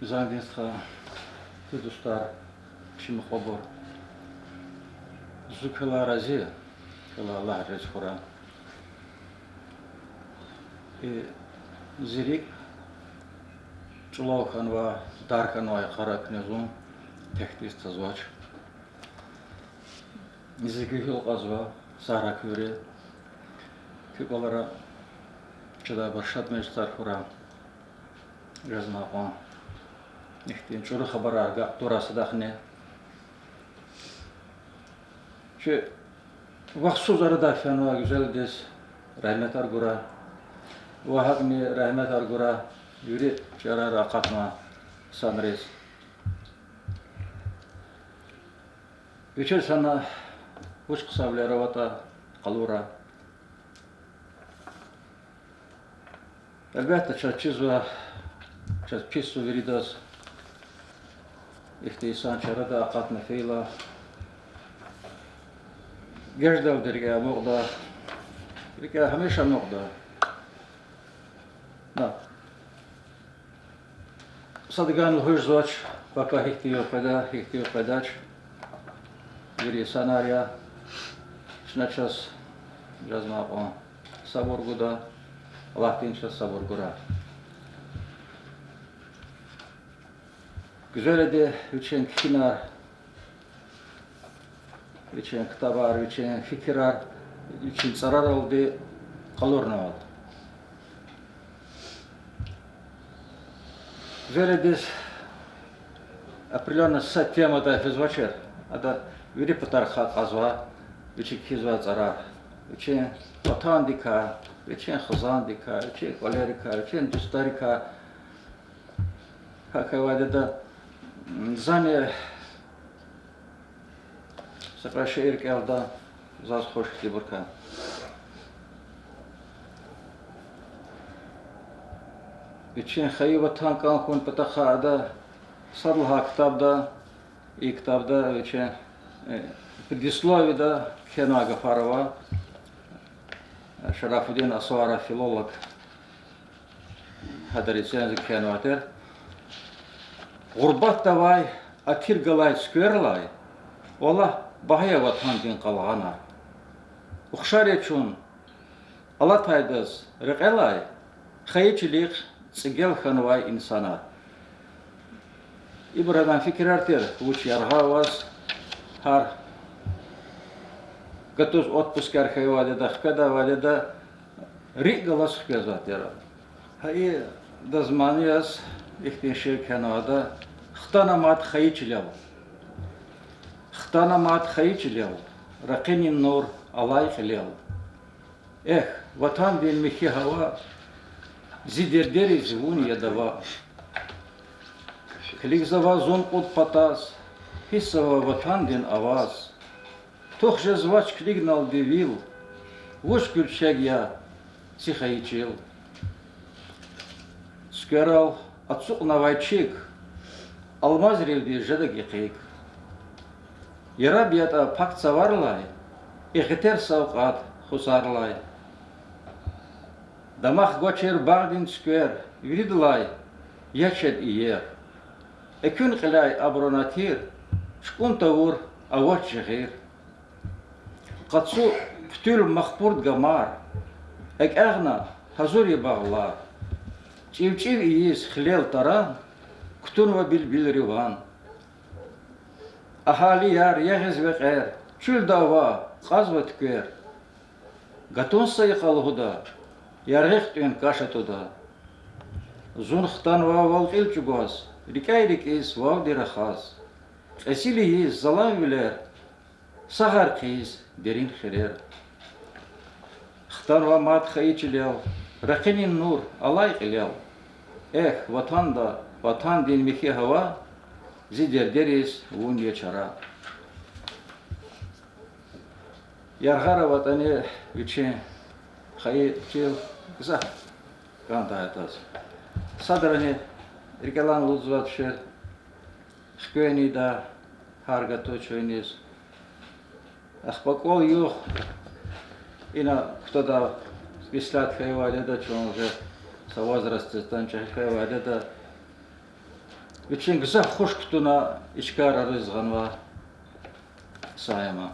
Зандин стха, зи дустар, чи мукьвабур. Зун квелай рази, квелай Аллагь рази хьурай. И зи рикӀ чӀулав хьанва, дар хьанвай йикъара куьне зун текдиз тазвач. Зи гуьгьуьл кьазва, сагърай куьн вири. Куь кӀвалера чидай абур шад межлисар хьурай. Жезмай кьван ихьтин чӀуру хабарар, гьакӀ турай садахъни. Чи вахтсуз арадай фенвай гуьзелдиз рагьметар гурай. Ва гьакӀни рагьметар гурай вири чарара акъатнавай инсанриз. Вичиз хьана вуч хъсанвилер аватӀа къалурай. Гьелбетда, чаз чизва, чаз писзава виридаз, ихьтин инсан чарада акъатна фейила. Геждалди рикӀяй амукьда, рикӀяй гьамиша амукьда. На. Садавайни лугьуз жезвач, пака гьихьтин югъ къведа, гьихьтин югъ къведач. Вири инсанар я, чна чаз жезмай кьван сабур гуда, Аллагьди чаз сабур гурай. Гуьзелди вичин кхьинар, вичин ктабар, вичин фикирар, вичин цӀараралди къалурнавал. Гуьзелдиз определённо са темадай физвачир, ада вири патарихъай кьазва вичи кхьизвай цӀарар. Вичин ватандикай, вичин хизандикай, вичин кӀвалерикай, вичин дустарикай. ГьакӀ хьайивайди я, зани са кьве шиир кӀелда, заз хуш хьтинбурукай. Вичин хайи ватан кӀан хьун патахъай ада сад лагьай ктабда, и ктабда вичин, э, предисловиеда кхьенвай гафар ава, Шарафудин Асваров, филолог, гьадан рецензия кхьенвай тир. Гъурбатда авай, атир галай цуькверилай, валлагь, багьа я ватандин къалгъанар. Ухшар я чун алатайдаз рекьелай, хайи чилихъ цӀигел хьанвай инсанар. Ибур адан фикирар тир, вуч яргъа аваз, гьар гатуз отпускар хьайивайди я, хкведайвайди я, рикӀ галаз хквезвай тир. Гьа идаз мани яз ихьтин шиир кхьенвайди я: Хтана мад хайи чилел. Хтана мад хайи чилел, ракъинин нур алай кьилел. Эхь, ватандин михьи гьава, зи дердериз вун я дава. Килигзава зун кьуд патаз, гьиссзава ватандин аваз. Тух жезвач килигналди вил, вуж гуьрчег я зи хайи чил. Цуькверал ацукьнавай чиг, алмазрилди жеда гекъиг. Яраб ятӀа пак цаварилай, и гъетер савкьват хуцарлай. Дамах гвачир багъдин цуьквер, виридалай я чеб иер. Экуьн кьиляй абурун атир, чукӀун тавур авач чи гъир. Къацу хъуьтуьл махпурд гамар, экӀягъна гьазур я багълар. ЧӀивчӀив ийиз хилел таран, кутунва билбилри ван. Агьалияр, ягъиз векьер, чуьлда ава, кьазва туьквер. Гатун са йикъа лугьуда, яргъи хтӀуьн каш атӀуда. Зун хтанва вал кьил чӀугваз, рикӀяй рикӀиз вавди рахаз. Кьезил ийиз заланвилер, сагъар хъийиз дерин хирер. Хтанва мад хайи чилел, ракъинин нур алай кьилел. Эхь, ватанда, ватандин михьи гьава, зи дердериз вун я чара. Яргъара ВатӀани вичин хайи чил гзаф кӀандай атӀаз. Садрани рикӀелай алудзавай шиир хквенин ида гьар гату чуьниз. Ахпа кӀвал-югъ ина кутада, беслад хьайивайди я, чун уже са возрастдиз атана чӀехи хьайивайди я. Вичин гзаф хуш кутуна ичкарариз гъанва Саима.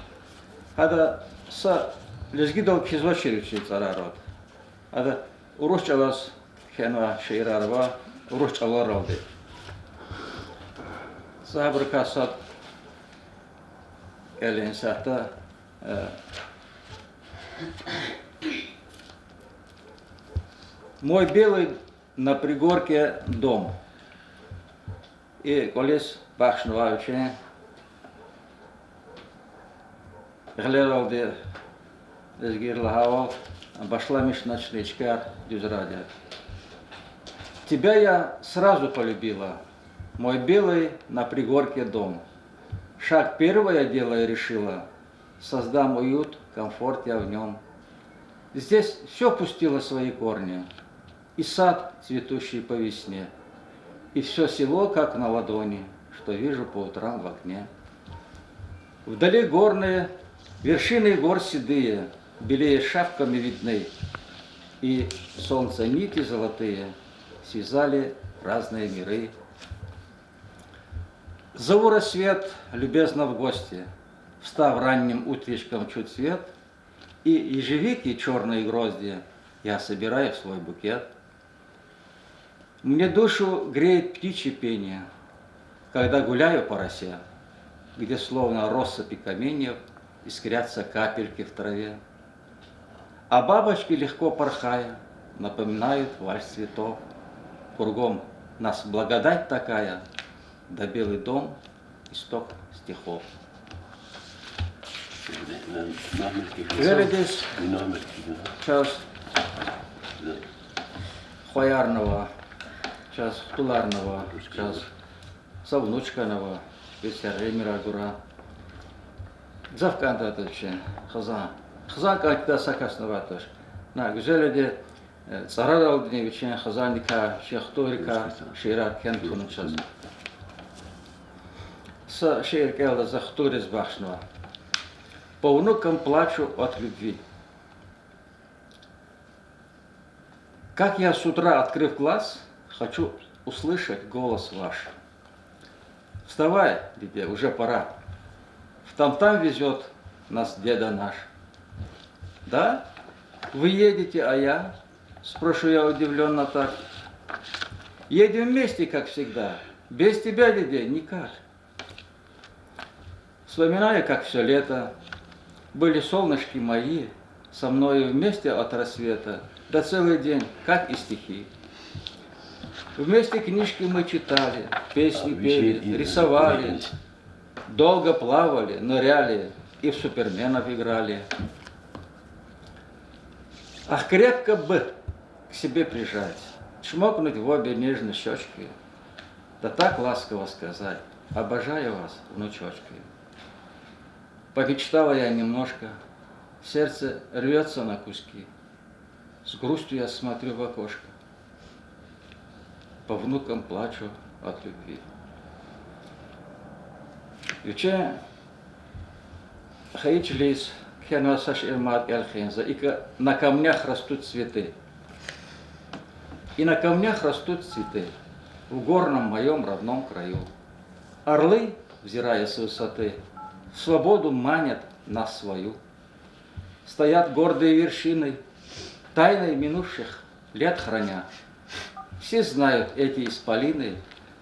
Гьада са лезгидал кхьизвачир вичин цӀарарал. Гьада урус чӀалаз кхьенва шиирар ва урус чӀаларалди. За гьабурукай сад кӀелин исятда, э, Мой белый на пригорке дом. И кӀвализ бахшнава вичин гъилералди, лезгийри лагьайвал, башламишна чна ичкар дуьзрайди я. Тебя я сразу полюбила, мой белый на пригорке дом. Шаг первое делая решила, создам уют, комфорт я в нём. Здесь всё пустило свои корни, и сад, цветущий по весне, и всё село, как на ладони, что вижу по утрам в окне. Вдали горные, вершины гор седые, белеют шапками видны, и солнца нити золотые связали разные миры. Зову рассвет любезно в гости, встав ранним утречком чуть свет, и ежевики чёрные грозди я собираю в свой букет. Мне душу греет птичье пение, когда гуляю по росе, где словно россыпи каменьев искрятся капельки в траве. А бабочки, легко порхая, напоминают вальс цветов. Кругом нас благодать такая, да белый дом исток стихов. Квелидиз чаз хваярни ава, чаз хтуларни ава, чаз са внучкани ава, бес яргъи уьмуьрар гурай. Гзаф кӀантӀа тир чи хизан. Хизан кӀантӀа са касни авайди туш. На гуьзелди, э, цӀараралдини вичин хизандикай, вичин хтулрикай шиирар кхьена тавуна чаз. Са шиир кӀелда, за хтулриз бахшнава. По внукам плачу от любви. Как я с утра, открыв глаз, хочу услышать голос ваш. Вставай, дидя, уже пора. В там-там везёт нас деда наш. Да? Вы едете, а я? Спрошу я удивлённо так. Едем вместе, как всегда. Без тебя, дидя, никак. Вспоминаю, как всё лето были солнышки мои со мною вместе от рассвета до целый день, как и стихи. Вместе книжки мы читали, песни пели, рисовали, долго плавали, ныряли и в суперменов играли. Ах, крепко бы к себе прижать, чмокнуть в обе нежно щёчки, да так ласково сказать: «Обожаю вас, внучочки». Помечтала я немножко, сердце рвётся на куски. С грустью я смотрю в окошко, по внукам плачу от любви. Вичин хайи чилиз кхьенвай са шиир мад кӀел хъийин за, икӀ я: На камнях растут цветы. И на камнях растут цветы в горном моём родном краю. Орлы, взирая с высоты, в свободу манят нас свою. Стоят гордые вершины, тайны минувших лет храня. Все знают эти исполины,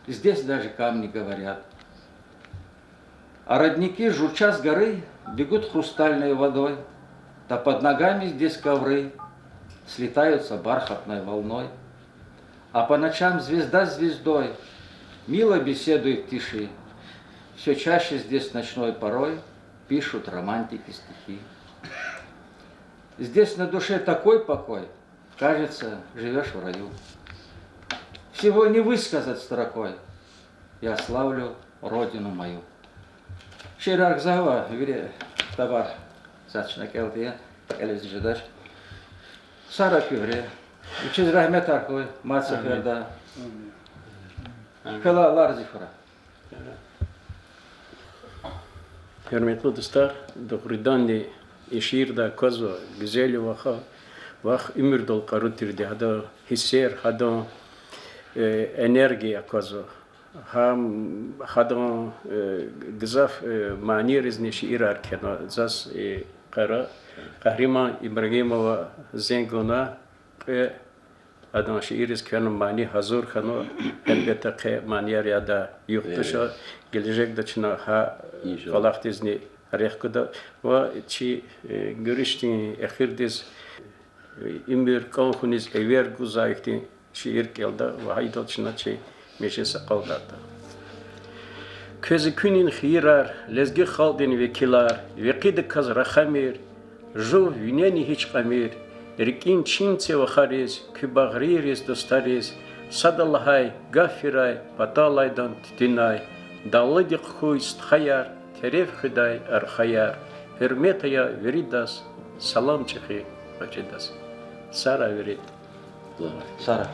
здесь даже камни говорят. А родники, журча с горы, бегут хрустальной водой. Да под ногами здесь ковры слетаются бархатной волной. А по ночам звезда с звездой мило беседует в тиши. Всё чаще здесь ночной порой пишут романтики стихи. Здесь на душе такой покой, кажется, живёшь в раю. Всего не высказать строкой. Я славлю родину мою. Шиирар гзаф ава, вири ктабар сад чна кӀелди, кӀелиз жедач. Сагърай куьн вири. Вичиз рагьметар хьуй мад сеферда. Квелай лар зи хьурай. Гьуьрметлу дустар, дугъриданни и шиирдай аквазва гуьзел ваха, вах уьмуьрдал къару тирди, гьадан гьиссер, гьадан, э, энергия аквазва. Гьам, гьадан, э, гзаф, э, манийризни шиирар кхьена. Заз, э, къара Къагьриман Ибрагьимова зенг гана, кьве адан шиирриз кхьена, мани гьазур хьана, гьелбетда, къе манияр ядай югъ туш, гележегда чна гьа кӀвалахдизни рехъ гуда ва чи, э, гуьруьшдин эхирдиз, э, уьмуьр кӀан хьуниз эвер гузвай ихьтин шиир кӀелда ва гьа идал чна чи межлис акьалтӀарда. Квез экуьнин хийирар, лезги халкьдин векилар, векъидаказ рахамир, жув винени гьич кьамир, рикӀин чин це вахариз, куь багърийриз, дустариз, сада лагьай гаф фирай, паталайдан титинай, даллидихъ хьуй стхаяр, тереф хуьдай архаяр, гьуьрмет ая виридаз, салам чӀехи гъвечӀидаз. Сара вири. Сара.